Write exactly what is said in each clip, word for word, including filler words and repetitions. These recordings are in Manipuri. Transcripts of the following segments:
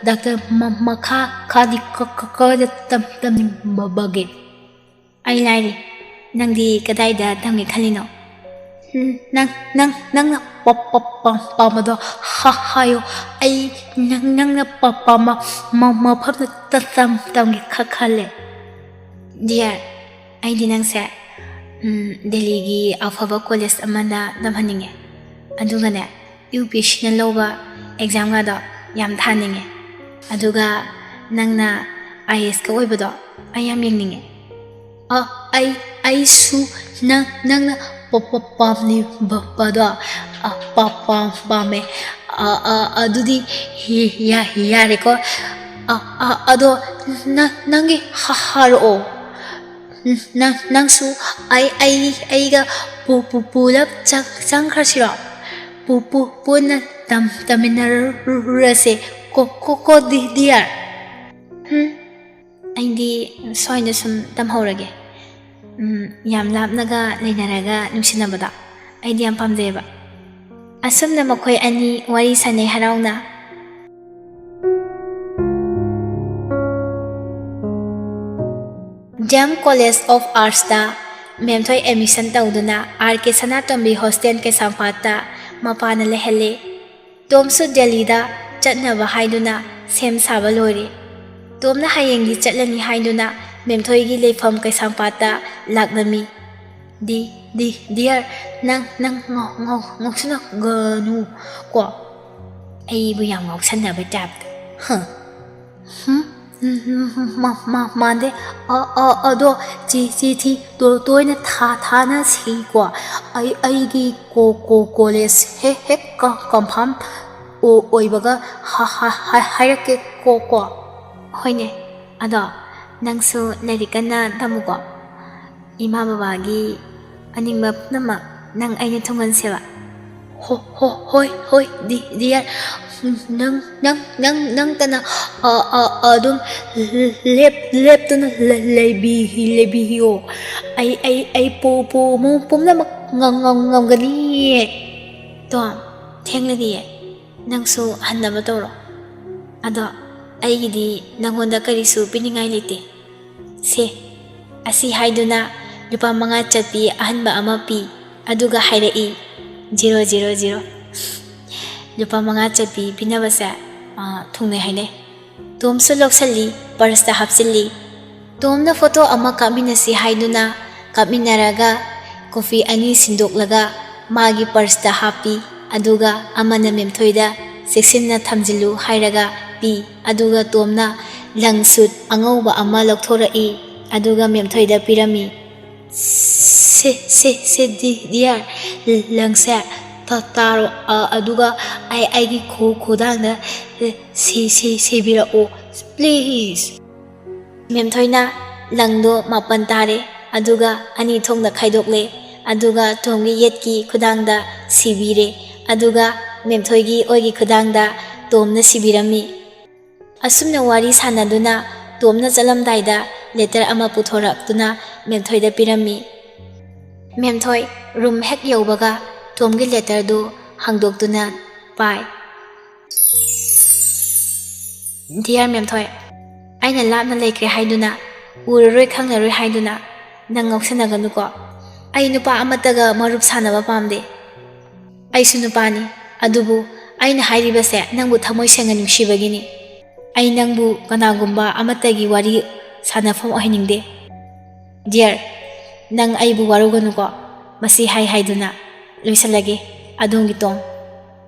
ꯗꯥꯛꯇꯔ ꯃꯈꯥ ꯈꯥꯗꯤ ꯀꯗꯥꯏꯗ ꯇꯝꯅꯤꯡꯕꯒꯦ? ꯑꯩ ꯂꯥꯏꯔꯤ, ꯅꯪꯗꯤ ꯀꯗꯥꯏꯗ ꯇꯝꯒꯦ ꯈꯜꯂꯤꯅꯣ? ꯅꯪ ꯅꯪ ꯅꯪꯅ ꯄꯥꯝꯕꯗꯣ ꯍꯥꯏꯌꯣ꯫ ꯑꯩ ꯅꯪ ꯅꯪꯅ ꯄꯥꯝꯕ ꯃꯐꯝꯗ ꯇꯝꯒꯦ ꯈꯜꯂꯦ꯫ ꯗꯤꯌꯔ, ꯑꯩꯗꯤ ꯅꯪꯁꯦ ꯗꯦꯜꯂꯤꯒꯤ ꯑꯐꯕ ꯀꯣꯂꯦꯖ ꯑꯃꯗ ꯇꯝꯍꯟꯅꯤꯡꯉꯦ꯫ ꯑꯗꯨꯒꯅꯦ, ꯌꯨ ꯄꯤ ꯑꯦꯁ ꯁꯤꯅ ꯂꯧꯕ ꯑꯦꯛꯖꯥꯝꯒꯗꯣ ꯌꯥꯝ ꯊꯥꯅꯤꯡꯉꯦ꯫ ꯑꯗꯨꯒ ꯅꯪꯅ ꯑꯥꯏ ꯑꯦꯁꯀ ꯑꯣꯏꯕꯗꯣ ꯑꯩ ꯌꯥꯝ ꯌꯦꯡꯅꯤꯡꯉꯦ꯫ ꯑ, ꯑꯩ ꯑꯩꯁꯨ ꯅꯪ ꯅꯪꯅ ꯄ- ꯄ- ꯄꯥꯝꯂꯤꯕꯗꯣ, ꯑ, ꯄ- ꯄꯥꯝ- ꯄꯥꯝꯃꯦ꯫ ꯑ, ꯑ, ꯑꯗꯨꯗꯤ ꯌꯥ- ꯌꯥꯔꯦꯀꯣ꯫ ꯑ, ꯑ, ꯑꯗꯣ ꯅꯪ ꯅꯪꯒꯤ ꯍ- ꯍꯥꯏꯔꯛꯑꯣ꯫ ꯅꯪ ꯅꯪꯁꯨ ꯑꯩ ꯑꯩ ꯑꯩꯒ ꯄꯨ- ꯄꯨ- ꯄꯨꯂꯞ ꯆꯪ- ꯆꯪꯈ꯭ꯔꯁꯤꯔꯣ? ꯄꯨ- ꯄꯨ- ꯄꯨꯟꯅ ꯇꯝ- ꯇꯝꯃꯤꯟꯅꯔꯨꯔꯁꯦ ꯀꯣ ꯀꯣ ꯀꯣ ꯗꯤ- ꯗꯤꯌꯔ꯫ ꯍꯨꯝ, ꯑꯩꯗꯤ ꯁ꯭ꯋꯥꯏꯗ ꯁꯨꯝ ꯇꯝꯍꯧꯔꯒꯦ꯫ ꯎꯝ, ꯌꯥꯝ ꯂꯥꯞꯅꯒ ꯂꯩꯅꯔꯒ ꯅꯨꯡꯁꯤꯅꯕꯗꯣ ꯑꯩꯗꯤ ꯌꯥꯝ ꯄꯥꯝꯖꯩꯑꯕ꯫ ꯑꯁꯨꯝꯅ ꯃꯈꯣꯏ ꯑꯅꯤ ꯋꯥꯔꯤ ꯁꯥꯟꯅꯩ ꯍꯔꯥꯎꯅ꯫ ꯗꯤ ꯑꯦꯝ ꯀꯣꯂꯦꯖ ꯑꯣꯐ ꯑꯥꯔꯠꯁꯇ ꯃꯦꯝꯊꯣꯏ ꯑꯦꯗꯃꯤꯁꯟ ꯇꯧꯗꯨꯅ ꯑꯥꯔ ꯀꯦ ꯁꯅꯥꯇꯣꯝꯕꯤ ꯍꯣꯁꯇꯦꯜ ꯀꯩꯁꯥꯝꯄꯥꯠꯇ ꯃꯄꯥꯅ ꯂꯩꯍꯜꯂꯦ꯫ ꯇꯣꯝꯁꯨ ꯗꯦꯜꯂꯤꯗ ꯆꯠꯅꯕ ꯍꯥꯏꯗꯨꯅ ꯁꯦꯝ ꯁꯥꯕ ꯂꯣꯏꯔꯦ꯫ ꯇꯣꯝꯅ ꯍꯌꯦꯡꯗꯤ ꯆꯠꯂꯅꯤ ꯍꯥꯏꯗꯨꯅ ꯃꯦꯝꯊꯣꯏꯒꯤ ꯂꯩꯐꯝ ꯀꯩꯁꯥꯝꯄꯥꯠꯇ ꯂꯥꯛꯂꯝꯃꯤ꯫ ꯗꯤ ꯗꯤ ꯗꯤꯌꯔ, ꯅꯪ ꯅꯪ ꯉꯥꯎ- ꯉꯥꯎ- ꯉꯥꯎꯁꯤꯟꯅꯒꯅꯨ ꯀꯣ꯫ ꯑꯩꯕꯨ ꯌꯥꯝ ꯉꯥꯎꯁꯟꯅꯕꯩ ꯇꯥꯏꯞꯇ꯫ ꯍ꯫ ꯍꯨꯝ? ꯃꯥ- ꯃꯥ- ꯃꯥꯟꯗꯦ꯫ ꯑ- ꯑ- ꯑꯗꯣ ꯆꯤ- ꯆꯤꯊꯤ ꯇꯣ- ꯇꯣꯏꯅ ꯊꯥ- ꯊꯥꯅꯁꯤꯀꯣ꯫ ꯑꯩ ꯑꯩꯒꯤ ꯀꯣ- ꯀꯣ- ꯀꯣꯂꯦꯖ ꯍꯦꯛ ꯍꯦꯛ ꯀ- ꯀꯟꯐꯥꯔꯝ ꯑꯣ- ꯑꯣꯏꯕꯒ ꯍ- ꯍ- ꯍ- ꯍꯥꯏꯔꯛꯀꯦ ꯀꯣ ꯀꯣ꯫ ꯍꯣꯏꯅꯦ, ꯑꯗꯣ ꯅꯪꯁꯨ ꯂꯥꯏꯔꯤꯛ ꯀꯟꯅ ꯇꯝꯃꯨꯀꯣ꯫ ꯏꯃꯥ ꯕꯕꯥꯒꯤ ꯑꯅꯤꯡꯕ ꯄꯨꯝꯅꯃꯛ ꯅꯪ ꯑꯩꯅ ꯊꯨꯡꯍꯟꯁꯦꯕ꯫ ꯍꯣ- ꯍꯣ- ꯍꯣꯏ ꯍꯣꯏ ꯗꯤ- ꯗꯤꯌꯔ, ꯅꯪ ꯅꯪ ꯅꯪ ꯅꯪꯇꯅ ꯑ- ꯑ- ꯑꯗꯨꯝ ꯂꯦꯞ- ꯂꯦꯞꯇꯨꯅ ꯂꯩ- ꯂꯩꯕꯤ- ꯂꯩꯕꯤꯌꯣ꯫ ꯑꯩ ꯑꯩ ꯑꯩ ꯄꯨ- ꯄꯨ- ꯃꯨ- ꯄꯨꯝꯅꯃꯛ ꯉꯝ- ꯉꯝ- ꯉꯝꯒꯅꯤꯌꯦ꯫ ꯇꯣꯝ, ꯊꯦꯡꯂꯅꯤꯌꯦ, ꯅꯪꯁꯨ ꯍꯟꯅꯕ ꯇꯧꯔꯣ꯫ ꯑꯗꯣ ꯑꯩꯒꯤꯗꯤ ꯅꯪꯉꯣꯟꯗ ꯀꯔꯤꯁꯨ ꯄꯤꯅꯤꯡꯉꯥꯏ ꯂꯩꯇꯦ꯫ ꯁꯦ, ꯑꯁꯤ ꯍꯥꯏꯗꯨꯅ ꯂꯨꯄꯥ ꯃꯉꯥ ꯆꯠꯄꯤ ꯑꯍꯟꯕ ꯑꯃ ꯄꯤ, ꯑꯗꯨꯒ ꯍꯥꯏꯔꯛꯏ, "ꯖꯤꯔꯣ, ꯖꯤꯔꯣ, ꯖꯤꯔꯣ"꯫ ꯂꯨꯄꯥ ꯃꯉꯥ ꯆꯠꯄꯤ ꯄꯤꯅꯕꯁꯦ, ꯑ, ꯊꯨꯡꯅꯩ ꯍꯥꯏꯅꯩ꯫ ꯇꯣꯝꯁꯨ ꯂꯧꯁꯜꯂꯤ, ꯄꯔꯁꯇ ꯍꯥꯞꯆꯤꯜꯂꯤ꯫ ꯇꯣꯝꯅ ꯐꯣꯇꯣ ꯑꯃ ꯀꯥꯞꯃꯤꯟꯅꯁꯤ ꯍꯥꯏꯗꯨꯅ ꯀꯥꯞꯃꯤꯟꯅꯔꯒ ꯀꯣꯐꯤ ꯑꯅꯤ ꯁꯤꯟꯗꯣꯛꯂꯒ ꯃꯥꯒꯤ ꯄꯔꯁꯇ ꯍꯥꯞꯄꯤ꯫ ꯑꯗꯨꯒ ꯑꯃꯅ ꯃꯦꯝꯊꯣꯏꯗ ꯆꯦꯛꯁꯤꯟꯅ ꯊꯝꯖꯤꯜꯂꯨ ꯍꯥꯏꯔꯒ ꯄꯤ꯫ ꯑꯗꯨꯒ ꯇꯣꯝꯅ ꯂꯪ ꯁꯨꯠ ꯑꯉꯧꯕ ꯑꯃ ꯂꯧꯊꯣꯔꯛꯏ꯫ ꯑꯗꯨꯒ ꯃꯦꯝꯊꯣꯏꯗ ꯄꯤꯔꯝꯃꯤ꯫ "ꯁꯦ, ꯁꯦ, ꯁꯦ, ꯗꯤ-, ꯗꯤꯌꯥꯔ, ꯂꯪꯁꯦ ꯇ-, ꯇꯥꯔꯣ, ꯑ, ꯑꯗꯨꯒ ꯑꯩ, ꯑꯩꯒꯤ ꯈꯨ-, ꯈꯨꯗꯥꯡꯗ, ꯑ, ꯁꯤ-, ꯁꯤ-, ꯁꯤꯕꯤꯔꯛꯑꯣ, ꯄ꯭ꯂꯤꯖ"꯫ ꯃꯦꯝꯊꯣꯏꯅ ꯂꯪꯗꯣ ꯃꯥꯄꯟ ꯇꯥꯔꯦ, ꯑꯗꯨꯒ ꯑꯅꯤ ꯊꯣꯛꯅ ꯈꯥꯏꯗꯣꯛꯂꯦ, ꯑꯗꯨꯒ ꯇꯣꯝꯒꯤ ꯌꯦꯠꯀꯤ ꯈꯨꯗꯥꯡꯗ ꯁꯤꯕꯤꯔꯦ, ꯑꯗꯨꯒ ꯃꯦꯝꯊꯣꯏꯒꯤ ꯑꯣꯏꯒꯤ ꯈꯨꯗꯥꯡꯗ ꯇꯣꯝꯅ ꯁꯤꯕꯤꯔꯝꯃꯤ꯫ ꯑꯁꯨꯝꯅ ꯋꯥꯔꯤ ꯁꯥꯟꯅꯗꯨꯅ ꯇꯣꯝꯅ ꯆꯠꯂꯝꯗꯥꯏꯗ ꯂꯦꯇꯔ ꯑꯃ ꯄꯨꯊꯣꯔꯛꯇꯨꯅ ꯃꯦꯝꯊꯣꯏꯗ ꯄꯤꯔꯝꯃꯤ꯫ ꯃꯦꯝꯊꯣꯏ ꯔꯨꯝ ꯍꯦꯛ ꯌꯧꯕꯒ ꯇꯣꯝꯒꯤ ꯂꯦꯇꯔꯗꯨ ꯍꯥꯡꯗꯣꯛꯇꯨꯅ ꯄꯥꯏ꯫ "ꯗꯤꯌꯥꯔ ꯃꯦꯝꯊꯣꯏ, ꯑꯩꯅ ꯂꯥꯞꯅ ꯂꯩꯈ꯭ꯔꯦ ꯍꯥꯏꯗꯨꯅ, ꯎꯔꯔꯣꯏ ꯈꯪꯂꯔꯣꯏ ꯍꯥꯏꯗꯨꯅ ꯅꯪ ꯉꯥꯎꯁꯟꯅꯒꯅꯨꯀꯣ꯫ ꯑꯩ ꯅꯨꯄꯥ ꯑꯃꯠꯇꯒ ꯃꯔꯨꯞ ꯁꯥꯟꯅꯕ ꯄꯥꯝꯗꯦ꯫ ꯑꯩꯁꯨ ꯅꯨꯄꯥꯅꯤ, ꯑꯗꯨꯕꯨ ꯑꯩꯅ ꯍꯥꯏꯔꯤꯕꯁꯦ ꯅꯪꯕꯨ ꯊꯃꯣꯏ ꯁꯦꯡꯅ ꯅꯨꯡꯁꯤꯕꯒꯤꯅꯤ꯫ ꯑꯩ ꯅꯪꯕꯨ ꯀꯅꯥꯒꯨꯝꯕ ꯑꯃꯠꯇꯒꯤ ꯋꯥꯔꯤ ꯁꯥꯟꯅꯐꯝ ꯑꯣꯏꯍꯟꯅꯤꯡꯗꯦ꯫ ꯗꯤꯌꯔ, ꯅꯪ ꯑꯩꯕꯨ ꯋꯥꯔꯧꯒꯅꯨꯀꯣ꯫ ꯃꯁꯤ ꯍꯥꯏ ꯍꯥꯏꯗꯨꯅ ꯂꯣꯏꯁꯤꯜꯂꯒꯦ, ꯑꯗꯣꯝꯒꯤ ꯇꯣꯝ"꯫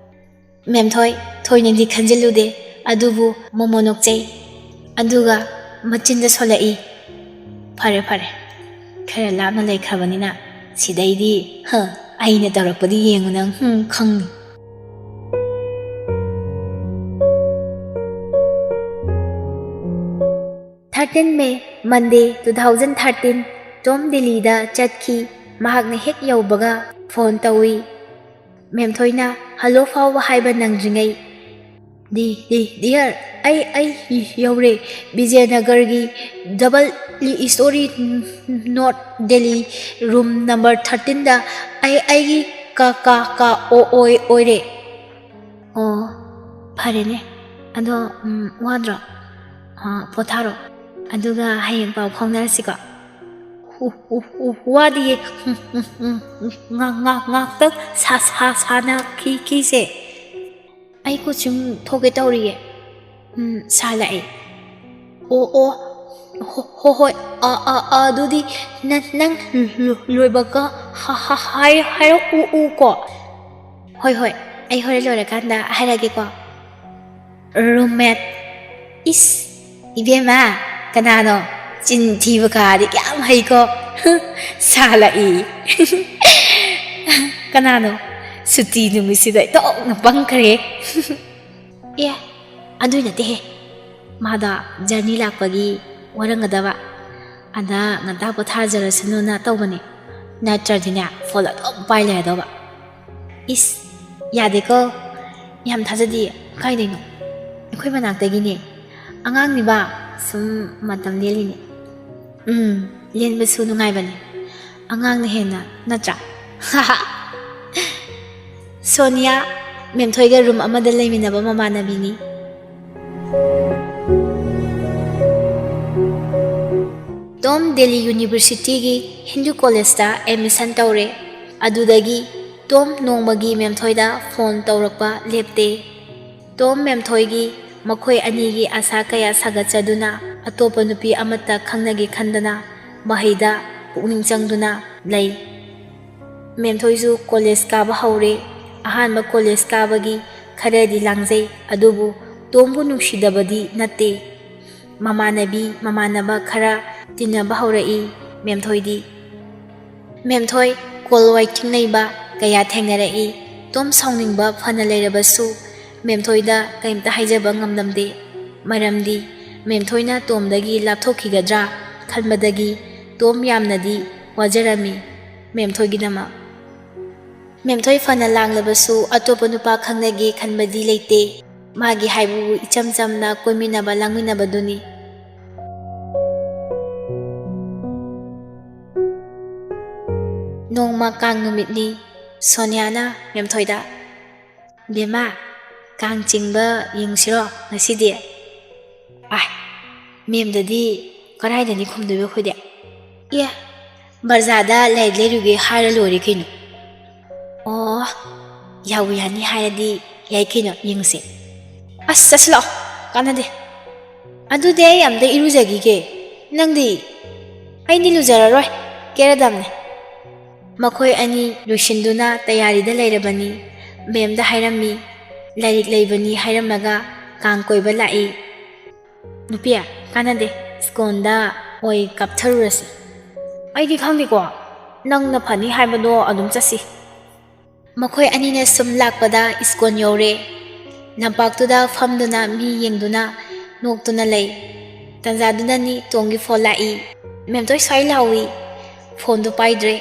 ꯃꯦꯝꯊꯣꯏ ꯊꯣꯏꯅꯗꯤ ꯈꯟꯖꯤꯜꯂꯨꯗꯦ, ꯑꯗꯨꯕꯨ ꯃꯣꯃꯣ ꯅꯣꯛꯆꯩ꯫ ꯑꯗꯨꯒ ꯃꯆꯤꯟꯗ ꯁꯣꯜꯂꯛꯏ, "ꯐꯔꯦ, ꯐꯔꯦ, ꯈꯔ ꯂꯥꯞꯅ ꯂꯩꯈ꯭ꯔꯕꯅꯤꯅ ꯁꯤꯗꯩꯗꯤ, ꯍ, ꯑꯩꯅ ꯇꯧꯔꯛꯄꯗꯤ ꯌꯦꯡꯉꯨ ꯅꯪ, ꯍꯨꯝ, ꯈꯪꯅꯤ"꯫ Thirteen May, Monday, two thousand thirteen, ꯇꯣꯝ ꯗꯤꯜꯂꯤꯗ ꯆꯠꯈꯤ꯫ ꯃꯍꯥꯛꯅ ꯍꯦꯛ ꯌꯧꯕꯒ ꯐꯣꯟ ꯇꯧꯏ꯫ ꯃꯦꯝꯊꯣꯏꯅ "ꯍꯜꯂꯣ" ꯐꯥꯎꯕ ꯍꯥꯏꯕ ꯅꯪꯗ꯭ꯔꯤꯉꯩ, "ꯗꯤ, ꯗꯤ, ꯗꯤꯌꯔ, ꯑꯩ, ꯑꯩ ꯌꯧꯔꯦ꯫ ꯕꯤꯖꯌꯅꯒꯔꯒꯤ double storey north Delhi room number ꯊꯥꯔꯇꯤꯟꯗ ꯑꯩ, ꯑꯩꯒꯤ ꯀꯥ, ꯀꯥ, ꯀꯥ ꯑꯣ-, ꯑꯣꯏ-, ꯑꯣꯏꯔꯦ"꯫ "ꯑꯣ, ꯐꯔꯦꯅꯦ, ꯑꯗꯣ, ꯎꯝ, ꯋꯥꯗ꯭ꯔꯣ? ꯑ, ꯄꯣꯊꯥꯔꯣ꯫ ꯑꯗꯨꯒ ꯍꯌꯦꯡ ꯄꯥꯎ ꯐꯥꯎꯅꯔꯁꯤꯀꯣ꯫ ꯎ, ꯎ, ꯎ, ꯋꯥꯗꯤꯌꯦ꯫ ꯎꯝ, ꯎꯝ, ꯎꯝ, ꯎꯝ, ꯉꯥ-, ꯉꯥ-, ꯉꯥꯛꯇꯪ ꯁꯥ-, ꯁꯥ-, ꯁꯥꯟꯅꯈꯤ-, ꯈꯤꯁꯦ꯫ ꯑꯩ ꯀꯣꯆꯤꯡ ꯊꯣꯛꯀꯦ ꯇꯧꯔꯤꯌꯦ꯫ ꯎꯝ, ꯁꯥ ꯂꯥꯛꯑꯦ꯫ ꯑꯣ, ꯑꯣ, ꯍꯣ-, ꯍꯣ-, ꯍꯣꯏ, ꯑ, ꯑ, ꯑ, ꯑꯗꯨꯗꯤ ꯅ-, ꯅꯪ ꯂꯣ-, ꯂꯣꯏꯕꯒ ꯍ-, ꯍ-, ꯍꯥꯏ-, ꯍꯥꯏꯔꯛꯎ, ꯎ ꯀꯣ꯫ ꯍꯣꯏ, ꯍꯣꯏ, ꯑꯩ ꯍꯣꯔꯦꯟ ꯂꯣꯏꯔꯀꯥꯟꯗ ꯍꯥꯏꯔꯛꯑꯒꯦꯀꯣ꯫ Roommate꯫ ꯏꯁ, ꯏꯕꯦꯝꯃ, ꯀꯅꯥꯅꯣ? ꯆꯤꯟ ꯊꯤꯕ ꯀꯥꯗꯤ ꯀꯌꯥꯝ ꯍꯩꯀꯣ꯫ ꯁꯥ ꯂꯥꯛꯏ꯫ ꯀꯅꯥꯅꯣ? ꯁꯨꯇꯤ ꯅꯨꯃꯤꯠꯁꯤꯗ ꯏꯇꯣꯛꯅ ꯄꯪꯈ꯭ꯔꯦ꯫ ꯑꯦ, ꯑꯗꯨꯏ ꯅꯠꯇꯦꯍꯦ꯫ ꯃꯥꯗꯣ journey ꯂꯥꯛꯄꯒꯤ ꯋꯥꯔꯝꯒꯗꯕ꯫ ꯑꯗ ꯉꯟꯇꯥ ꯄꯣꯊꯥꯖꯔꯁꯅꯨꯅ ꯇꯧꯕꯅꯦ꯫ ꯅꯠꯇ꯭ꯔꯗꯤꯅꯦ, phone ꯑꯗꯨꯝ ꯄꯥꯏ ꯂꯩꯔꯗꯧꯕ꯫ ꯏꯁ, ꯌꯥꯗꯦꯀꯣ꯫ ꯌꯥꯝ ꯊꯥꯖꯗꯤꯌꯦ꯫ ꯀꯥꯏꯗꯩꯅꯣ? ꯑꯩꯈꯣꯏ ꯃꯅꯥꯛꯇꯒꯤꯅꯦ꯫ ꯑꯉꯥꯡꯅꯤꯕ, ꯁꯨꯝ ꯃꯇꯝ ꯂꯦꯜꯂꯤꯅꯦ꯫ ꯎꯝ, ꯂꯦꯟꯕꯁꯨ ꯅꯨꯡꯉꯥꯏꯕꯅꯦ꯫ ꯑꯉꯥꯡꯅ ꯍꯦꯟꯅ, ꯅꯠꯇ꯭ꯔꯥ? ꯁꯣꯅꯤꯌꯥ, ꯃꯦꯝꯊꯣꯏꯒ room ꯑꯃꯗ ꯂꯩꯃꯤꯟꯅꯕ ꯃꯃꯥꯟꯅꯕꯤꯅꯤ꯫ ꯇꯣꯝ ꯗꯦꯜꯂꯤ ꯌꯨꯅꯤꯚꯔꯁꯤꯇꯤꯒꯤ ꯍꯤꯟꯗꯨ ꯀꯣꯂꯦꯖꯇ admission ꯇꯧꯔꯦ꯫ ꯑꯗꯨꯗꯒꯤ ꯇꯣꯝ ꯅꯣꯡꯃꯒꯤ ꯃꯦꯝꯊꯣꯏꯗ phone ꯇꯧꯔꯛꯄ ꯂꯦꯞꯇꯦ꯫ ꯇꯣꯝ ꯃꯦꯝꯊꯣꯏꯒꯤ ꯃꯈꯣꯏ ꯑꯅꯤꯒꯤ ꯑꯁꯥ ꯀꯌꯥ ꯁꯥꯒꯠꯆꯗꯨꯅ ꯑꯇꯣꯞꯄ ꯅꯨꯄꯤ ꯑꯃꯠꯇ ꯈꯪꯅꯒꯦ ꯈꯟꯗꯅ ꯃꯍꯩꯗ ꯄꯨꯛꯅꯤꯡ ꯆꯪꯗꯨꯅ ꯂꯩ꯫ ꯃꯦꯝꯊꯣꯏꯁꯨ ꯀꯣꯂꯦꯖ ꯀꯥꯕ ꯍꯧꯔꯦ꯫ ꯑꯍꯥꯟꯕ ꯀꯣꯂꯦꯖ ꯀꯥꯕꯒꯤ ꯈꯔꯗꯤ ꯂꯥꯡꯖꯩ, ꯑꯗꯨꯕꯨ ꯇꯣꯝꯕꯨ ꯅꯨꯡꯁꯤꯗꯕꯗꯤ ꯅꯠꯇꯦ꯫ ꯃꯃꯥꯟꯅꯕꯤ ꯃꯃꯥꯟꯅꯕ ꯈꯔ ꯇꯤꯟꯅꯕ ꯍꯧꯔꯛꯏ꯫ ꯃꯦꯝꯊꯣꯏꯗꯤ, ꯃꯦꯝꯊꯣꯏ ꯀꯣꯜ ꯋꯥꯏꯊꯤꯡꯅꯩꯕ ꯀꯌꯥ ꯊꯦꯡꯅꯔꯛꯏ꯫ ꯇꯣꯝ ꯁꯥꯎꯅꯤꯡꯕ ꯐꯅ ꯂꯩꯔꯕꯁꯨ ꯃꯦꯝꯊꯣꯏꯗ ꯀꯔꯤꯝꯇ ꯍꯥꯏꯖꯕ ꯉꯝꯂꯝꯗꯦ꯫ ꯃꯔꯝꯗꯤ ꯃꯦꯝꯊꯣꯏꯅ ꯇꯣꯝꯗꯒꯤ ꯂꯥꯞꯊꯣꯛꯈꯤꯒꯗ꯭ꯔꯥ ꯈꯟꯕꯗꯒꯤ ꯇꯣꯝ ꯌꯥꯝꯅꯗꯤ ꯋꯥꯖꯔꯝꯃꯤ ꯃꯦꯝꯊꯣꯏꯒꯤꯗꯃꯛ꯫ ꯃꯦꯝꯊꯣꯏ ꯐꯅ ꯂꯥꯡꯂꯕꯁꯨ ꯑꯇꯣꯞꯄ ꯅꯨꯄꯥ ꯈꯪꯅꯒꯦ ꯈꯟꯕꯗꯤ ꯂꯩꯇꯦ꯫ ꯃꯥꯒꯤ ꯍꯥꯏꯕꯕꯨ ꯏꯆꯝ ꯆꯝꯅ ꯀꯣꯏꯃꯤꯟꯅꯕ ꯂꯥꯡꯃꯤꯟꯅꯕꯗꯨꯅꯤ꯫ ꯅꯣꯡꯃ ꯀꯥꯡ ꯅꯨꯃꯤꯠꯅꯤ꯫ ꯁꯣꯅꯤꯌꯥꯅ ꯃꯦꯝꯊꯣꯏꯗ, "ꯕꯦꯝꯃ, ꯀꯥꯡ ꯆꯤꯡꯕ ꯌꯦꯡꯁꯤꯔꯣ ꯉꯁꯤꯗꯤ? ꯑꯥꯏ, ꯃꯦꯝꯗꯗꯤ ꯀꯗꯥꯏꯗꯅꯤ ꯈꯨꯝꯗꯣꯏꯕ ꯑꯩꯈꯣꯏꯗꯤ? ꯑꯦ, ꯕꯖꯥꯔꯗ ꯂꯥꯏꯔꯤꯛ ꯂꯩꯔꯨꯒꯦ ꯍꯥꯏꯔ ꯂꯣꯏꯔꯦ ꯀꯩꯅꯣ꯫ ꯑꯣ, ꯌꯥꯕꯨ ꯌꯥꯅꯤ ꯍꯥꯏꯔꯗꯤ ꯌꯥꯏ ꯀꯩꯅꯣ, ꯌꯦꯡꯉꯨꯁꯦ꯫ ꯑꯁ, ꯆꯠꯁꯤꯜꯂꯛꯑꯣ, ꯀꯥꯟꯅꯗꯦ꯫ ꯑꯗꯨꯗꯤ ꯑꯩ ꯑꯝꯇ ꯏꯔꯨꯖꯈꯤꯒꯦ꯫ ꯅꯪꯗꯤ? ꯑꯩꯗꯤ ꯂꯨꯖꯔꯔꯣꯏ, ꯀꯦꯔꯗꯝꯅꯦ꯫ ꯃꯈꯣꯏ ꯑꯅꯤ ꯂꯣꯏꯁꯤꯟꯗꯨꯅ ꯇꯌꯥꯔꯤꯗ ꯂꯩꯔꯕꯅꯤ꯫ ꯃꯦꯝꯗ ꯍꯥꯏꯔꯝꯃꯤ, ꯂꯥꯏꯔꯤꯛ ꯂꯩꯕꯅꯤ ꯍꯥꯏꯔꯝꯃꯒ ꯀꯥꯡ ꯀꯣꯏꯕ ꯂꯥꯛꯏ꯫ ꯅꯨꯄꯤ, ꯀꯥꯟꯅꯗꯦ, ꯁ꯭ꯀꯣꯟꯗ ꯑꯣꯏ ꯀꯥꯞꯊꯔꯨꯔꯁꯤ꯫ ꯑꯩꯗꯤ ꯈꯪꯗꯦꯀꯣ, ꯅꯪꯅ ꯐꯅꯤ ꯍꯥꯏꯕꯗꯣ ꯑꯗꯨꯝ ꯆꯠꯁꯤ꯫ ꯃꯈꯣꯏ ꯑꯅꯤꯅ ꯁꯨꯝ ꯂꯥꯛꯄꯗ ꯏꯁꯀꯣꯟ ꯌꯧꯔꯦ꯫ ꯂꯝꯄꯥꯛꯇꯨꯗ ꯐꯝꯗꯨꯅ ꯃꯤ ꯌꯦꯡꯗꯨꯅ ꯅꯣꯛꯇꯨꯅ ꯂꯩ꯫ ꯇꯟꯖꯥꯗꯨꯗꯅꯤ ꯇꯣꯝꯒꯤ ꯐꯣꯟ ꯂꯥꯛꯏ꯫ ꯃꯦꯝꯇꯣꯏ ꯁ꯭ꯋꯥꯏ ꯂꯥꯎꯏ꯫ ꯐꯣꯟꯗꯨ ꯄꯥꯏꯗ꯭ꯔꯦ꯫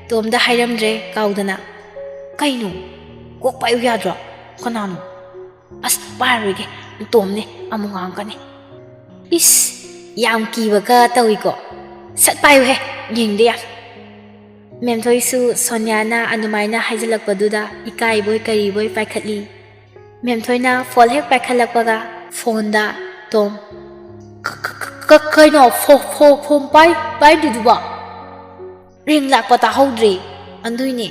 ꯇꯣꯝꯗ ꯍꯥꯏꯔꯝꯗ꯭ꯔꯦ ꯀꯥꯎꯗꯅ꯫ ꯀꯩꯅꯣ? ꯀꯣꯛ ꯄꯥꯏꯌꯨ ꯌꯥꯗ꯭ꯔꯣ? ꯀꯅꯥꯅꯣ? ꯑꯁ, ꯄꯥꯏꯔꯣꯏꯒꯦ꯫ ꯇꯣꯝꯅꯦ, ꯑꯃꯨꯛ ꯉꯥꯡꯉꯛꯀꯅꯤ꯫ ꯏꯁ, ꯌꯥꯝ ꯀꯤꯕꯒ ꯇꯧꯏꯀꯣ꯫ ꯁꯠ ꯄꯥꯏꯌꯨꯍꯦ, ꯌꯦꯡꯗꯦ ꯌꯥꯝ꯫ ꯃꯦꯝꯊꯣꯏꯁꯨ ꯁꯣꯅꯤꯌꯥꯅ ꯑꯗꯨꯃꯥꯏꯅ ꯍꯥꯏꯖꯤꯜꯂꯛꯄꯗꯨꯗ ꯏꯀꯥꯏꯕꯣꯏ ꯀꯔꯤꯕꯣꯏ ꯄꯥꯏꯈꯠꯂꯤ꯫ ꯃꯦꯝꯊꯣꯏꯅ ꯐꯣꯟ ꯍꯦꯛ ꯄꯥꯏꯈꯠꯂꯛꯄꯒ ꯐꯣꯟꯗ ꯇꯣꯝ꯫ "ꯀ-, ꯀ-, ꯀ-, ꯀ-, ꯀꯩꯅꯣ ꯐꯣ-, ꯐꯣ-, ꯐꯣꯟ ꯄꯥꯏ-, ꯄꯥꯏꯗ꯭ꯔꯤꯗꯨꯕꯣ? ꯔꯤꯡ ꯂꯥꯛꯄ ꯇꯥꯍꯧꯗ꯭ꯔꯦ꯫ ꯑꯗꯨꯏꯅꯦ꯫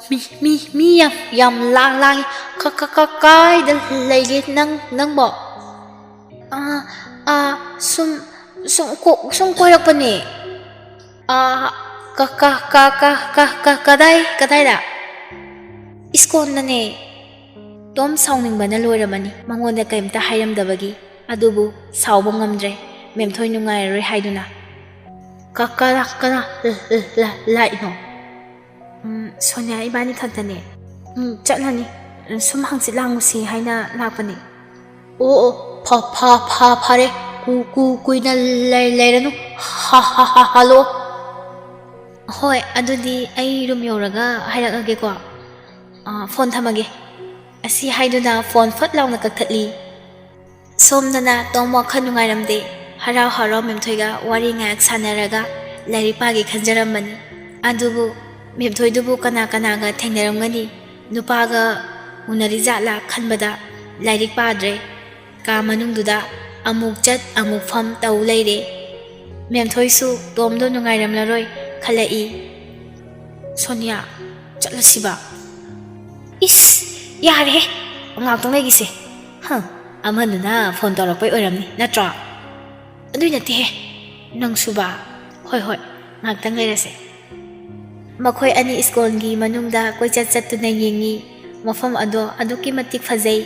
ꯃꯤ, ꯃꯤ, ꯃꯤ ꯌꯥꯝ, ꯌꯥꯝ ꯂꯥꯡ-, ꯂꯥꯡꯉꯤ꯫ ꯀ-, ꯀ-, ꯀ-, ꯀꯥꯏꯗ ꯂꯩꯒꯦ ꯅꯪ, ꯅꯪꯕꯣ?" "ꯑꯥ, ꯑꯥ, ꯁꯨꯝ, ꯁꯨꯝ ꯀꯣ-, ꯁꯨꯝ ꯀꯣꯏꯔꯛꯄꯅꯦ꯫" "ꯑꯥ, ꯀ-, ꯀ-, ꯀ-, ꯀ-, ꯀ-, ꯀ-, ꯀꯗꯥꯏ, ꯀꯗꯥꯏꯗ?" "ꯏꯁꯀꯣꯟꯗꯅꯦ꯫" ꯇꯣꯝ ꯁꯥꯎꯅꯤꯡꯕꯅ ꯂꯣꯏꯔꯕꯅꯤ, ꯃꯉꯣꯟꯗ ꯀꯔꯤꯝꯇ ꯍꯥꯏꯔꯝꯗꯕꯒꯤ꯫ ꯑꯗꯨꯕꯨ ꯁꯥꯎꯕ ꯉꯝꯗ꯭ꯔꯦ, ꯃꯦꯝꯊꯣꯏ ꯅꯨꯡꯉꯥꯏꯔꯔꯣꯏ ꯍꯥꯏꯗꯨꯅ꯫ "ꯀ-, ꯀꯅꯥ, ꯀꯅꯥ ꯂ-, ꯂ-, ꯂ-, ꯂꯥꯛꯏꯅꯣ?" "ꯎꯝ, ꯁꯣꯅꯤꯌꯥ ꯏꯕꯥꯅꯤ ꯈꯛꯇꯅꯦ꯫" "ꯎꯝ, ꯆꯠꯂꯅꯤ꯫ ꯎꯝ, ꯁꯨꯝ ꯍꯪꯆꯤꯠ ꯂꯥꯡꯉꯨꯁꯤ ꯍꯥꯏꯅ ꯂꯥꯛꯄꯅꯦ꯫" "ꯑꯣ, ꯑꯣ, ꯐ-, ꯐ-, ꯐ-, ꯐꯔꯦ꯫ ꯀꯨ-, ꯀꯨ-, ꯀꯨꯏꯅ ꯂꯩ-, ꯂꯩꯔꯅꯨ꯫ ꯍ-, ꯍ-, ꯍ-, ꯍꯜꯂꯣ꯫" "ꯍꯣꯏ, ꯑꯗꯨꯗꯤ ꯑꯩ ꯔꯨꯝ ꯌꯧꯔꯒ ꯍꯥꯏꯔꯛꯑꯒꯦꯀꯣ꯫ ꯑꯥ, ꯐꯣꯟ ꯊꯝꯃꯒꯦ꯫" ꯑꯁꯤ ꯍꯥꯏꯗꯨꯅ ꯐꯣꯟ ꯐꯠ ꯂꯥꯎꯅ ꯀꯛꯊꯠꯂꯤ꯫ ꯁꯣꯝꯗꯅ ꯇꯣꯝ ꯋꯥꯈꯜ ꯅꯨꯡꯉꯥꯏꯔꯝꯗꯦ꯫ ꯍꯔꯥꯎ ꯍꯔꯥꯎ ꯃꯦꯝꯊꯣꯏꯒ ꯋꯥꯔꯤ ꯉꯥꯏꯍꯥꯛ ꯁꯥꯟꯅꯔꯒ ꯂꯥꯏꯔꯤꯛ ꯄꯥꯒꯦ ꯈꯟꯖꯔꯝꯕꯅꯤ꯫ ꯑꯗꯨꯕꯨ ꯃꯦꯝꯊꯣꯏꯗꯨꯕꯨ ꯀꯅꯥ ꯀꯅꯥꯒ ꯊꯦꯡꯅꯔꯝꯒꯅꯤ? ꯅꯨꯄꯥꯒ ꯎꯅꯔꯤꯖꯥꯠꯂꯥ ꯈꯟꯕꯗ ꯂꯥꯏꯔꯤꯛ ꯄꯥꯗ꯭ꯔꯦ꯫ ꯀꯥ ꯃꯅꯨꯡꯗꯨꯗ ꯑꯃꯨꯛ ꯆꯠ ꯑꯃꯨꯛ ꯐꯝ ꯇꯧ ꯂꯩꯔꯦ꯫ ꯃꯦꯝꯊꯣꯏꯁꯨ ꯇꯣꯝꯗꯣ ꯅꯨꯡꯉꯥꯏꯔꯝꯂꯔꯣꯏ ꯈꯜꯂꯛꯏ꯫ "ꯁꯣꯅꯤꯌꯥ, ꯆꯠꯂꯁꯤꯕ?" "ꯏꯁ, ꯌꯥꯔꯦꯍꯦ, ꯉꯥꯛꯇꯪ ꯂꯩꯈꯤꯁꯦ꯫ ꯍꯪ, ꯑꯃꯗꯨꯅ ꯐꯣꯟ ꯇꯧꯔꯛꯄꯩ ꯑꯣꯏꯔꯝꯅꯤ, ꯅꯠꯇ꯭ꯔꯣ?" "ꯑꯗꯨꯏ ꯅꯠꯇꯦꯍꯦ, ꯅꯪꯁꯨꯕ?" "ꯍꯣꯏ, ꯍꯣꯏ, ꯉꯥꯛꯇꯪ ꯂꯩꯔꯁꯦ꯫" ꯃꯈꯣꯏ ꯑꯅꯤ ꯁ꯭ꯀꯨꯜꯒꯤ ꯃꯅꯨꯡꯗ ꯀꯣꯏꯆꯠ ꯆꯠꯇꯨꯅ ꯌꯦꯡꯉꯤ꯫ ꯃꯐꯝ ꯑꯗꯣ ꯑꯗꯨꯛꯀꯤ ꯃꯇꯤꯛ ꯐꯖꯩ꯫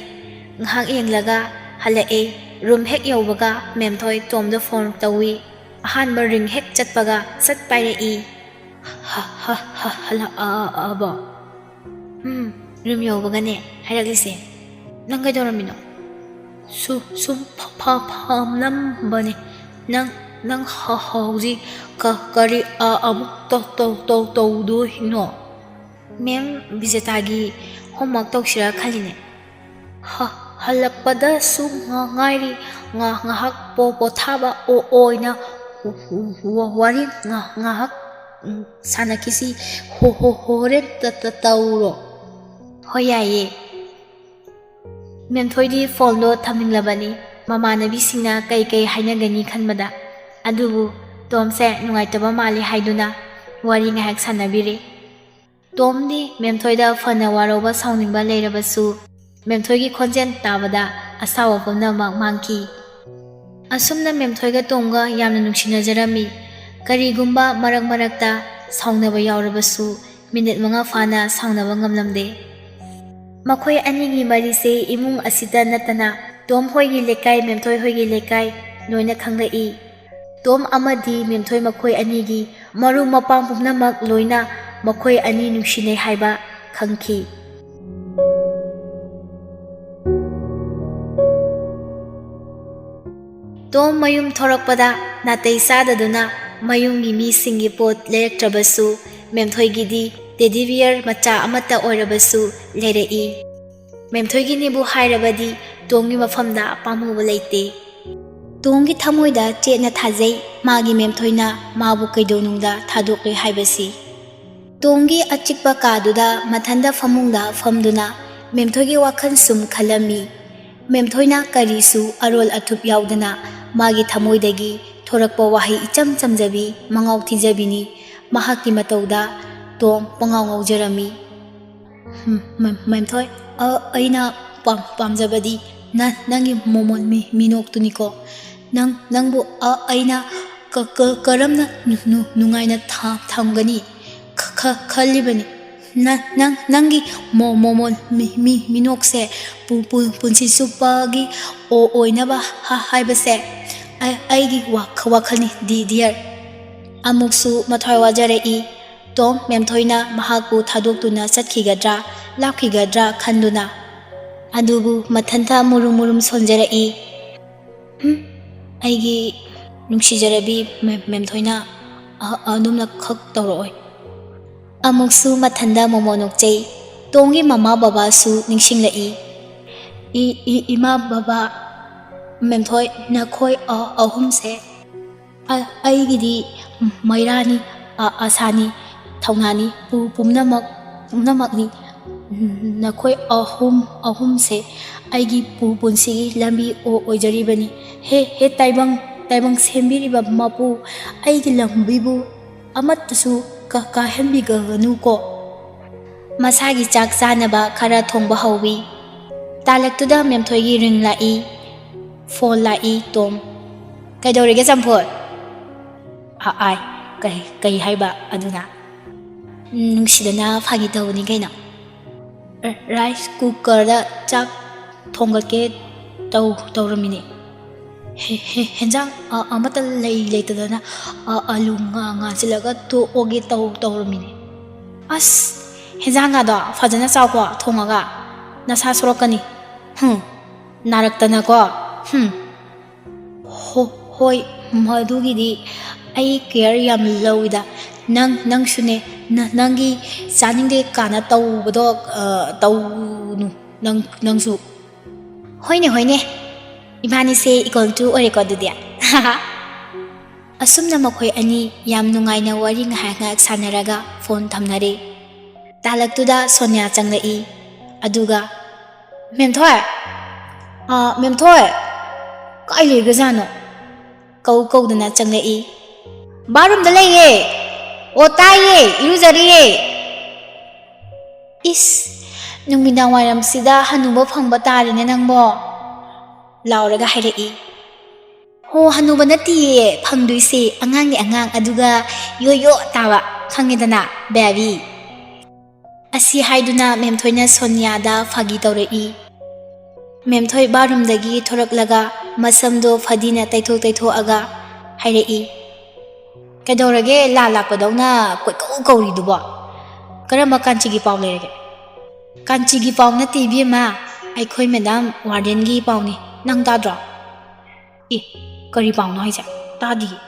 ꯉꯥꯏꯍꯥꯛ ꯌꯦꯡꯂꯒ ꯍꯜꯂꯛꯑꯦ꯫ ꯔꯨꯝ ꯍꯦꯛ ꯌꯧꯕꯒ ꯃꯦꯝꯊꯣꯏ ꯇꯣꯝꯗ ꯐꯣꯟ ꯇꯧꯏ꯫ ꯑꯍꯥꯟꯕ ꯔꯤꯡ ꯍꯦꯛ ꯆꯠꯄꯒ ꯁꯠ ꯄꯥꯏꯔꯛꯏ꯫ "ꯍ, ꯍ, ꯍ, ꯍꯜꯂꯛꯑꯕꯣ?" "ꯎꯝ, ꯔꯨꯝ ꯌꯧꯕꯒꯅꯦ ꯍꯥꯏꯔꯛꯂꯤꯁꯦ꯫ ꯅꯪ ꯀꯩꯗꯧꯔꯝꯃꯤꯅꯣ?" "ꯁꯨ-, ꯁꯨꯝ ꯐ-, ꯐ-, ꯐꯝꯂꯝꯕꯅꯦ꯫ ꯅꯪ, ꯅꯪ ꯍ-, ꯍꯧꯖꯤꯛ ꯀ-, ꯀꯔꯤ ꯑ-, ꯑꯃꯨꯛ ꯇꯧ-, ꯇꯧ-, ꯇꯧ-, ꯇꯧꯗꯣꯏꯅꯣ?" "ꯃꯦꯝ ꯕꯤꯖꯦꯇꯥꯒꯤ ꯍꯣꯝꯋꯥꯔꯛ ꯇꯧꯁꯤꯔꯥ ꯈꯜꯂꯤꯅꯦ꯫" "ꯍ-, ꯍꯜꯂꯛꯄꯗꯁꯨ ꯉ-, ꯉꯥꯏꯔꯤ꯫ ꯉ-, ꯉꯥꯏꯍꯥꯛ ꯄꯣ-, ꯄꯣꯊꯥꯕ ꯑꯣ-, ꯑꯣꯏꯅ ꯋ-, ꯋ-, ꯋꯥꯔꯤ ꯉ-, ꯉꯥꯏꯍꯥꯛ, ꯎꯝ, ꯁꯥꯟꯅꯈꯤꯁꯤ꯫ ꯍꯣ-, ꯍꯣ-, ꯍꯣꯔꯦꯟ ꯇ-, ꯇ-, ꯇꯧꯔꯣ꯫" "ꯍꯣꯏ, ꯌꯥꯏꯌꯦ꯫" ꯃꯦꯝꯊꯣꯏꯗꯤ ꯐꯣꯟꯗꯣ ꯊꯝꯅꯤꯡꯂꯕꯅꯤ꯫ ꯃꯃꯥꯟꯅꯕꯤꯁꯤꯡꯅ ꯀꯩ ꯀꯩ ꯍꯥꯏꯅꯒꯅꯤ ꯈꯟꯕꯗ꯫ ꯑꯗꯨꯕꯨ ꯇꯣꯝꯁꯦ ꯅꯨꯡꯉꯥꯏꯇꯕ ꯃꯥꯜꯂꯤ ꯍꯥꯏꯗꯨꯅ ꯋꯥꯔꯤ ꯉꯥꯏꯍꯥꯛ ꯁꯥꯟꯅꯕꯤꯔꯦ꯫ ꯇꯣꯝꯗꯤ ꯃꯦꯝꯊꯣꯏꯗ ꯐꯅ ꯋꯥꯔꯧꯕ ꯁꯥꯎꯅꯤꯡꯕ ꯂꯩꯔꯕꯁꯨ, ꯃꯦꯝꯊꯣꯏꯒꯤ ꯈꯣꯟꯖꯦꯜ ꯇꯥꯕꯗ ꯑꯁꯥꯎꯕ ꯄꯨꯝꯅꯃꯛ ꯃꯥꯡꯈꯤ꯫ ꯑꯁꯨꯝꯅ ꯃꯦꯝꯊꯣꯏꯒ ꯇꯣꯝꯒ ꯌꯥꯝꯅ ꯅꯨꯡꯁꯤꯅꯖꯔꯝꯃꯤ꯫ ꯀꯔꯤꯒꯨꯝꯕ ꯃꯔꯛ ꯃꯔꯛꯇ ꯁꯥꯎꯅꯕ ꯌꯥꯎꯔꯕꯁꯨ, ꯃꯤꯅꯤꯠ ꯃꯉꯥ ꯐꯥꯅ ꯁꯥꯎꯅꯕ ꯉꯝꯂꯝꯗꯦ꯫ ꯃꯈꯣꯏ ꯑꯅꯤꯒꯤ ꯃꯔꯤꯁꯦ ꯏꯃꯨꯡ ꯑꯁꯤꯗ ꯅꯠꯇꯅ ꯇꯣꯝ ꯍꯣꯏꯒꯤ ꯂꯩꯀꯥꯏ, ꯃꯦꯝꯊꯣꯏ ꯍꯣꯏꯒꯤ ꯂꯩꯀꯥꯏ ꯂꯣꯏꯅ ꯈꯪꯂꯛꯏ꯫ ꯇꯣꯝ ꯑꯃꯗꯤ ꯃꯦꯝꯊꯣꯏ ꯃꯈꯣꯏ ꯑꯅꯤꯒꯤ ꯃꯔꯨꯞ ꯃꯄꯥꯡ ꯄꯨꯝꯅꯃꯛ ꯂꯣꯏꯅ ꯃꯈꯣꯏ ꯑꯅꯤ ꯅꯨꯡꯁꯤꯅꯩ ꯍꯥꯏꯕ ꯈꯪꯈꯤ꯫ ꯇꯣꯝ ꯃꯌꯨꯝ ꯊꯣꯔꯛꯄꯗ ꯅꯥꯇꯩ ꯆꯥꯗꯗꯨꯅ ꯃꯌꯨꯝꯒꯤ ꯃꯤꯁꯤꯡꯒꯤ ꯄꯣꯠ ꯂꯩꯔꯛꯇ꯭ꯔꯕꯁꯨ, ꯃꯦꯝꯊꯣꯏꯒꯤꯗꯤ ꯇꯦꯗꯤ ꯕꯤꯌꯔ ꯃꯆꯥ ꯑꯃꯠꯇ ꯑꯣꯏꯔꯕꯁꯨ ꯂꯩꯔꯛꯏ꯫ ꯃꯦꯝꯊꯣꯏꯒꯤꯅꯤꯕꯨ ꯍꯥꯏꯔꯕꯗꯤ ꯇꯣꯝꯒꯤ ꯃꯐꯝꯗ ꯄꯥꯝꯃꯨꯕ ꯂꯩꯇꯦ꯫ ꯇꯣꯝꯒꯤ ꯊꯃꯣꯏꯗ ꯆꯦꯠꯅ ꯊꯥꯖꯩ, ꯃꯥꯒꯤ ꯃꯦꯝꯊꯣꯏꯅ ꯃꯥꯕꯨ ꯀꯩꯗꯧꯅꯨꯡꯗ ꯊꯥꯗꯣꯛꯂꯣꯏ ꯍꯥꯏꯕꯁꯤ꯫ ꯇꯣꯝꯒꯤ ꯑꯆꯤꯛꯄ ꯀꯥꯗꯨꯗ ꯃꯊꯟꯇ ꯐꯃꯨꯡꯗ ꯐꯝꯗꯨꯅ ꯃꯦꯝꯊꯣꯏꯒꯤ ꯋꯥꯈꯜ ꯁꯨꯝ ꯈꯜꯂꯝꯃꯤ꯫ ꯃꯦꯝꯊꯣꯏꯅ ꯀꯔꯤꯁꯨ ꯑꯔꯣꯜ ꯑꯊꯨꯞ ꯌꯥꯎꯗꯅ ꯃꯥꯒꯤ ꯊꯃꯣꯏꯗꯒꯤ ꯊꯣꯔꯛꯄ ꯋꯥꯍꯩ ꯏꯆꯝ ꯆꯝꯖꯕꯤ, ꯃꯉꯥꯎ ꯊꯤꯖꯕꯤꯅꯤ ꯃꯍꯥꯛꯀꯤ ꯃꯇꯧꯗ ꯇꯣꯝ ꯄꯉꯥꯎ ꯉꯥꯎꯖꯔꯝꯃꯤ꯫ "ꯃꯦꯝ-, ꯃꯦꯝꯊꯣꯏ, ꯑ-, ꯑꯩꯅ ꯄꯥꯝ-, ꯄꯥꯝꯖꯕꯗꯤ ꯅ-, ꯅꯪꯒꯤ ꯃꯣꯃꯣꯟ ꯃꯤ-, ꯃꯤꯅꯣꯛꯇꯨꯅꯤꯀꯣ꯫ ꯅꯪ, ꯅꯪꯕꯨ ꯑ-, ꯑꯩꯅ ꯀ-, ꯀ-, ꯀꯔꯝꯅ ꯅꯨ-, ꯅꯨ-, ꯅꯨꯡꯉꯥꯏꯅ ꯊ-, ꯊꯝꯒꯅꯤ ꯈ-, ꯈ-, ꯈꯜꯂꯤꯕꯅꯤ꯫ ꯅ-, ꯅꯪ, ꯅꯪꯒꯤ ꯃꯣ-, ꯃꯣꯃꯣꯟ ꯃꯤ-, ꯃꯤ-, ꯃꯤꯅꯣꯛꯁꯦ ꯄꯨ-, ꯄꯨ-, ꯄꯨꯟꯁꯤ ꯆꯨꯞꯄꯒꯤ ꯑꯣ-, ꯑꯣꯏꯅꯕ ꯍ-, ꯍꯥꯏꯕꯁꯦ ꯑ-, ꯑꯩꯒꯤ ꯋꯥꯈ-, ꯋꯥꯈꯜꯅꯤ, ꯗꯤ-, ꯗꯤꯌꯔ꯫" ꯑꯃꯨꯛꯁꯨ ꯃꯊ꯭ꯋꯥꯏ ꯋꯥꯖꯔꯛꯏ꯫ ꯇꯣꯝ ꯃꯦꯝꯊꯣꯏꯅ ꯃꯍꯥꯛꯄꯨ ꯊꯥꯗꯣꯛꯇꯨꯅ ꯆꯠꯈꯤꯒꯗ꯭ꯔꯥ, ꯂꯥꯞꯈꯤꯒꯗ꯭ꯔꯥ ꯈꯟꯗꯨꯅ꯫ ꯑꯗꯨꯕꯨ ꯃꯊꯟꯇ ꯃꯨꯔꯨꯝ ꯃꯨꯔꯨꯝ ꯁꯣꯟꯖꯔꯛꯏ꯫ "ꯍꯨꯝ, ꯑꯩꯒꯤ ꯅꯨꯡꯁꯤꯖꯔꯕꯤ ꯃꯦꯝ-, ꯃꯦꯝꯊꯣꯏꯅ ꯑ-, ꯑꯗꯨꯝꯅ ꯈꯛ ꯇꯧꯔꯛꯑꯣꯏ꯫" ꯑꯃꯨꯛꯁꯨ ꯃꯊꯟꯗ ꯃꯣꯃꯣ ꯅꯣꯛꯆꯩ꯫ ꯇꯣꯝꯒꯤ ꯃꯃꯥ ꯕꯕꯥꯁꯨ ꯅꯤꯡꯁꯤꯡꯂꯛꯏ꯫ "ꯏ-, ꯏ-, ꯏꯃꯥ, ꯕꯕꯥ, ꯃꯦꯝꯊꯣꯏ, ꯅꯈꯣꯏ ꯑ-, ꯑꯍꯨꯝꯁꯦ ꯑ-, ꯑꯩꯒꯤꯗꯤ ꯃꯩꯔꯥꯅꯤ, ꯑ-, ꯑꯁꯥꯅꯤ, ꯊꯧꯅꯥꯅꯤ, ꯄꯨ-, ꯄꯨꯝꯅꯃꯛ, ꯄꯨꯝꯅꯃꯛꯅꯤ꯫ ꯅꯈꯣꯏ ꯑꯍꯨꯝ, ꯑꯍꯨꯝꯁꯦ ꯑꯩꯒꯤ ꯄꯨ-, ꯄꯨꯟꯁꯤꯒꯤ ꯂꯝꯕꯤ ꯑꯣ-, ꯑꯣꯏꯖꯔꯤꯕꯅꯤ꯫ ꯍꯦ, ꯍꯦ ꯇꯥꯏꯕꯪ, ꯇꯥꯏꯕꯪ ꯁꯦꯝꯕꯤꯔꯤꯕ ꯃꯄꯨ, ꯑꯩꯒꯤ ꯂꯝꯕꯤꯕꯨ ꯑꯃꯠꯇꯁꯨ ꯀ-, ꯀꯥꯏꯍꯟꯕꯤꯒꯅꯨꯀꯣ꯫" ꯃꯁꯥꯒꯤ ꯆꯥꯛ ꯆꯥꯅꯕ ꯈꯔ ꯊꯣꯡꯕ ꯍꯧꯏ꯫ ꯇꯥꯂꯛꯇꯨꯗ ꯃꯦꯝꯊꯣꯏꯒꯤ ꯔꯤꯡ ꯂꯥꯛꯏ꯫ ꯐꯣꯟ ꯂꯥꯛꯏ, ꯇꯣꯝ꯫ "ꯀꯩꯗꯧꯔꯤꯒꯦ, ꯆꯝꯐꯨꯠ?" "ꯑ-, ꯑꯥꯏ, ꯀꯩ, ꯀꯩ ꯍꯥꯏꯕ ꯑꯗꯨꯅ?" "ꯎꯝ, ꯅꯨꯡꯁꯤꯗꯅ ꯐꯥꯒꯤ ꯇꯧꯕꯅꯤ ꯀꯩꯅꯣ꯫ ꯔ-, ꯔꯥꯏꯁ ꯀꯨꯀꯔꯗ ꯆꯥꯛ ꯊꯣꯡꯒꯠꯀꯦ ꯇꯧ-, ꯇꯧꯔꯝꯃꯤꯅꯦ꯫ ꯍꯦ-, ꯍꯦ-, ꯍꯦꯟꯖꯥꯡ ꯑ-, ꯑꯃꯠꯇ ꯂꯩ-, ꯂꯩꯇꯗꯅ ꯑ-, ꯑꯂꯨ ꯉꯥ-, ꯉꯥꯟꯁꯤꯜꯂꯒ ꯇꯣꯛꯑꯒꯦ ꯇꯧ-, ꯇꯧꯔꯝꯃꯤꯅꯦ꯫" "ꯑꯁ, ꯍꯦꯟꯖꯥꯡꯒꯗꯣ ꯐꯖꯅ ꯆꯥꯎꯀꯣ ꯊꯣꯡꯉꯒ꯫ ꯅꯁꯥ ꯁꯣꯛꯂꯛꯀꯅꯤ꯫ ꯍꯨꯝ, ꯅꯥꯔꯛꯇꯅꯀꯣ꯫ ꯍꯨꯝ꯫" "ꯍꯣ-, ꯍꯣꯏ, ꯃꯗꯨꯒꯤꯗꯤ ꯑꯩ ꯀꯦꯌꯔ ꯌꯥꯝ ꯂꯧꯏꯗ꯫ ꯅꯪ, ꯅꯪꯁꯨꯅꯦ, ꯅ-, ꯅꯪꯒꯤ ꯆꯥꯅꯤꯡꯗꯦ ꯀꯥꯅ ꯇꯧꯕꯗꯣ, ꯑ, ꯇꯧꯅꯨ ꯅꯪ, ꯅꯪꯁꯨ꯫" "ꯍꯣꯏꯅꯦ, ꯍꯣꯏꯅꯦ, ꯏꯕꯥꯅꯤꯁꯦ equal to ꯑꯣꯏꯔꯦꯀꯣ ꯑꯗꯨꯗꯤ꯫" ꯑꯁꯨꯝꯅ ꯃꯈꯣꯏ ꯑꯅꯤ ꯌꯥꯝ ꯅꯨꯡꯉꯥꯏꯅ ꯋꯥꯔꯤ ꯉꯥꯏꯍꯥꯛ ꯉꯥꯏꯍꯥꯛ ꯁꯥꯟꯅꯔꯒ ꯐꯣꯟ ꯊꯝꯅꯔꯦ꯫ ꯇꯥꯂꯛꯇꯨꯗ ꯁꯣꯅꯤꯌꯥ ꯆꯪꯂꯛꯏ꯫ ꯑꯗꯨꯒ, "ꯃꯦꯝꯊꯣꯏ, ꯑꯥ, ꯃꯦꯝꯊꯣꯏ, ꯀꯥꯏ ꯂꯩꯒ꯭ꯔꯖꯥꯠꯅꯣ?" ꯀꯧ ꯀꯧꯗꯅ ꯆꯪꯂꯛꯏ꯫ "ꯕꯥꯠꯔꯨꯝꯗ ꯂꯩꯌꯦ꯫ ꯑꯣ, ꯇꯥꯏꯌꯦ, ꯏꯔꯨꯖꯔꯤꯌꯦ꯫" "ꯏꯁ, ꯅꯨꯃꯤꯗꯥꯡ ꯋꯥꯏꯔꯝꯁꯤꯗ ꯍꯅꯨꯕ ꯐꯪꯕ ꯇꯥꯔꯦꯅꯦ ꯅꯪꯕꯣ?" ꯂꯥꯎꯔꯒ ꯍꯥꯏꯔꯛꯏ꯫ "ꯍꯣ, ꯍꯅꯨꯕ ꯅꯠꯇꯤꯌꯦ ꯐꯪꯗꯣꯏꯁꯦ, ꯑꯉꯥꯡꯅꯦ ꯑꯉꯥꯡ, ꯑꯗꯨꯒ ꯌꯣ ꯌꯣ ꯇꯥꯕ, ꯈꯪꯉꯦꯗꯅ, ꯕꯦꯕꯤ꯫" ꯑꯁꯤ ꯍꯥꯏꯗꯨꯅ ꯃꯦꯝꯊꯣꯏꯅ ꯁꯣꯅꯤꯌꯥꯗ ꯐꯥꯒꯤ ꯇꯧꯔꯛꯏ꯫ ꯃꯦꯝꯊꯣꯏ ꯕꯥꯠꯔꯨꯝꯗꯒꯤ ꯊꯣꯔꯛꯂꯒ ꯃꯁꯝꯗꯣ ꯐꯗꯤꯅ ꯇꯩꯊꯣꯛ ꯇꯩꯊꯣꯛꯑꯒ ꯍꯥꯏꯔꯛꯏ, "ꯀꯩꯗꯧꯔꯒꯦ ꯂꯥ ꯂꯥꯛꯄꯗꯧꯅ ꯀꯣꯏꯀꯧ ꯀꯧꯔꯤꯗꯨꯕꯣ? ꯀꯔꯝꯕ ꯀꯥꯟꯆꯤꯒꯤ ꯄꯥꯎ ꯂꯩꯔꯒꯦ?" "ꯀꯥꯟꯆꯤꯒꯤ ꯄꯥꯎ ꯅꯠꯇꯦ ꯏꯕꯦꯝꯃ, ꯑꯩꯈꯣꯏ ꯃꯦꯗꯥꯝ ꯋꯥꯔꯗꯦꯟꯒꯤ ꯄꯥꯎꯅꯤ꯫ ꯅꯪ ꯇꯥꯗ꯭ꯔꯣ?" "ꯑꯦ, ꯀꯔꯤ ꯄꯥꯎꯅꯣ ꯍꯥꯏꯁꯦ? ꯇꯥꯗꯤꯌꯦ꯫